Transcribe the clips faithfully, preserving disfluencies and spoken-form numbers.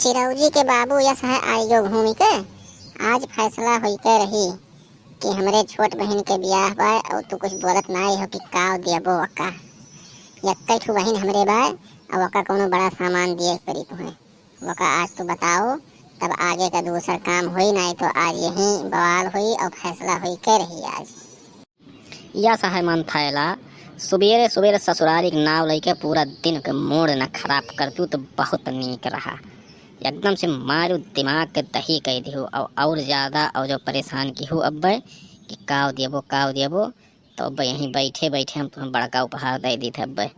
चिरौजी के बाबू यस है आइयो घूमि के, आज फैसला होइके रही कि हमरे छोट बहिन के बियाह बा, अउर तू कुछ बोलत नाई हो कि काव दियबो ओका। यक्कै ठू बहिन हमरे बा, अउर ओका कउनो बड़ा सामान दिए के परी तुहें। ओका आज तू बताओ, तब आगे का दूसर काम होई, नाई तो आज यहीं बवाल होई अउर फैसला होइके रही आज। यस है मंथैला, सुबेरे सुबेरे ससुरारी के नाव लइके पूरा दिन के मूड न खराब कर दू तो बहुत नीक रहा। एकदम से मारू दिमाग के दही कइ दिहू अउर, अउर ज्यादा अउर जो परेशान किहू अब्बे कि काव देबो, काव देबो, तो अब्बे यहीं बैठे बैठे हम तुम्हें बड़का उपहार दइ दीत है अब्बे।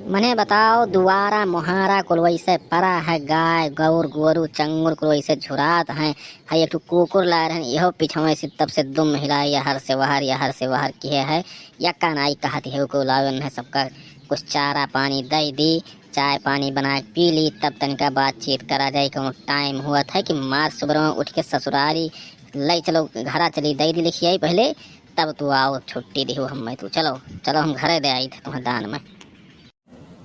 मने बताओ, दुआरा मोहारा कुल वइसे परा है, गाय, गौर, गोरू, चंगुर कुल वइसे झुरात हैं। है एक ठो कुकुर लाए रहन, इहो पिछवे से तब से दुम हिलाए, यहर से वहर, यहर से वहर किहे है। यक्का नाई कहत है, को लावे न है, सबका कुछ चारा पानी दइ दी, चाय पानी बनाए के पी ली, तब तनिका बातचीत करा जाए। कउनो टाइम हुआ था कि मार सुबह में उठ के ससुरारी लइ चलो, घरा चली, दइ दी लिखियाई पहले, तब तू आओ, छुट्टी दिहू हम्मे तू। चलो, चलो, हम घरे दे आई थे तुम्हें दान में।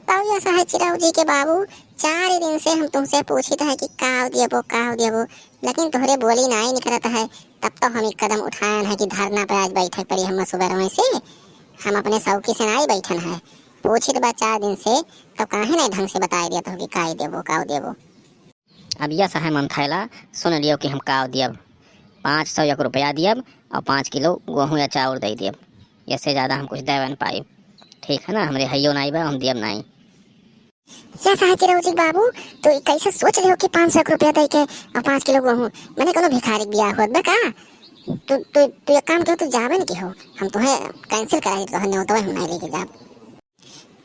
तब यस है चिरौजी के बाबू, चार दिन से हम तुमसे पूछित है कि काव देबो, काव देबो, लेकिन तोहरे बोली नाई निकरत है। तब तो हम एक कदम उठायन है कि धरना पे आज बैठे पड़ी हम सुबह से। हम अपने सौकी से नाई बैठन है, पूछित बा चार दिन से, तब काहे नाई ढंग से बताए देत हो कि काई देबो, काव देबो। अब यस है मंथैला, सुन लियो कि हम काव दियब। पाँच सौ एक रुपया दियब अउर पाँच किलो गोहूँ या चाउर दइ दियब। इससे ज्यादा हम कुछ देवे न पाइब। ठीक है ना, हमरे हइयो नाई बा, हम दियब नाई। यस है चिरौजी बाबू, तू ई कैसे सोच लियो कि पाँच सौ एक रुपया दइ के अउर पाँच किलो गोहूँ? मने कउनो भिखारी के बियाह होत बा का? तू, तू, तू एक काम किहो, तू जाबे न किहो, हम तुहें cancel कराई, तोहर न्योतवे हम नाई लेके जाब।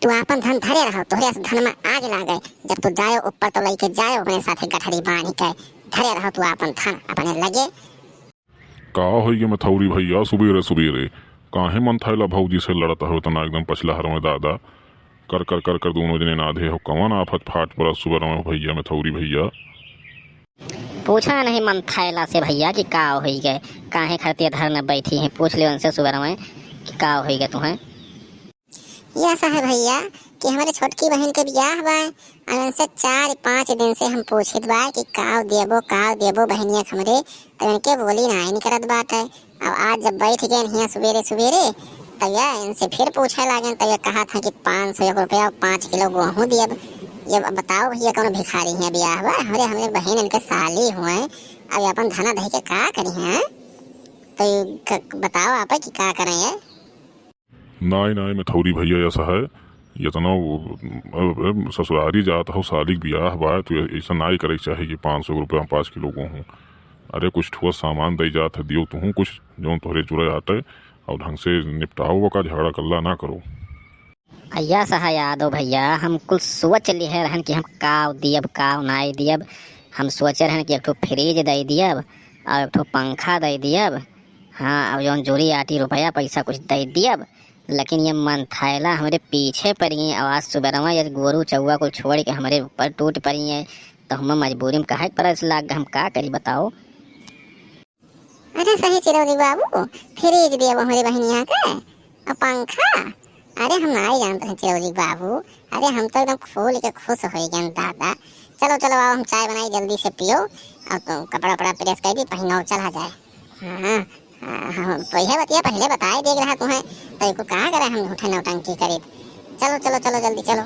तू आपन धन धरे रहो, तोहरे से धन में आग लागे। जब तू जायो ऊपर तो लइके जायो अपने साथे गठरी बांध के। धरे रहो तू आपन धन अपने लगे। का होइगे मथौरी भइया, सुबेरे सुबेरे काहे मंथैला भौजी से लड़त हो इतना एकदम पछिला हर में दादा? कर कर कर कर दोनों जने नाधे हो, कवन आफत फाट पड़ा सुबह में भइया, मथौरी भइया? पूछा नहीं मंथैला से भइया कि का होइगे, काहे खातिर धरना बैठी हैं, पूछ लियो उनसे सुबह में कि का होइगे तुहें। यस है भइया कि हमरे छोटकी बहिन के बियाह बा, अउर उनसे चार पाँच दिन से हम पूछित बा कि काव देबो, काव देबो बहिनिया के हमरे, तो इनके बोली नाई निकरत बाटे। अब आज जब बैठ गए हियाँ सुबेरे सुबेरे, तब यह इनसे फिर पूछे लागेन, तब यह कहत हैं कि पाँच सौ एक रुपया अउर पाँच किलो गोहूँ दियब। ये अब बताओ भइया, कउनो भिखारी हियाँ बियाह बा? हमरे, हमरे बहिन इनके साली हुए, अब ये अपन धना धइ के का करी हैं? तो ये क-, बताओ आप कि का करें ये? नाई, नाई, मथौरी भइया, यस है, यतना वो, अ, अ, ससुरारी जात हो, साली के बियाह बा, तो ऐसा नाई करे के चाही कि पाँच सौ रुपया में पाँच किलो गोहूँ। अरे, कुछ ठुआ सामान दे जात है, दियो तुहूँ कुछ, जौन तोहरे जुरे आटे, अउर ढंग से निपटाओ, ओका झगड़ा कल्ला ना करो। अ यस है यादव भइया, हम कुल सोच लिहे रहन कि हम काव दियब, काव नाई दियब। हम सोचे रहन कि एक ठो फ्रिज दे दियब अउर एक ठो पंखा दे दियब। हाँ, अब जौन जोरी आटी रुपया पैसा कुछ दे दियब, लेकिन ये मंथैला हमरे पीछे पड़ी हैं। अब आज सुबेरवा ये गोरू चौवा कुल छोड़ के हमरे ऊपर टूट पड़ी हैं, तो हम मजबूरी में काहे के परस लाग, हम का करी बताओ? अरे सही चिरौरी बाबू, फ्रिज दियब हमरे बहिनिया के, अउर पंखा? अरे हम नाई जानत रहे चिरौरी बाबू, अरे हम तो एकदम फूल के खुश होइ गए दादा। चलो चलो, आओ हम चाय बनाई, जल्दी से पियो, अउर तो कपड़ा उपड़ा प्रेस कर दी, पहिनो चला जाए। हाँ, हाँ, हाँ, तो यह बतिया पहले बताए देख रहा तुम्हें, तो एको कहा करे हम झूठे नौटंकी करीत। चलो चलो चलो, जल्दी चलो।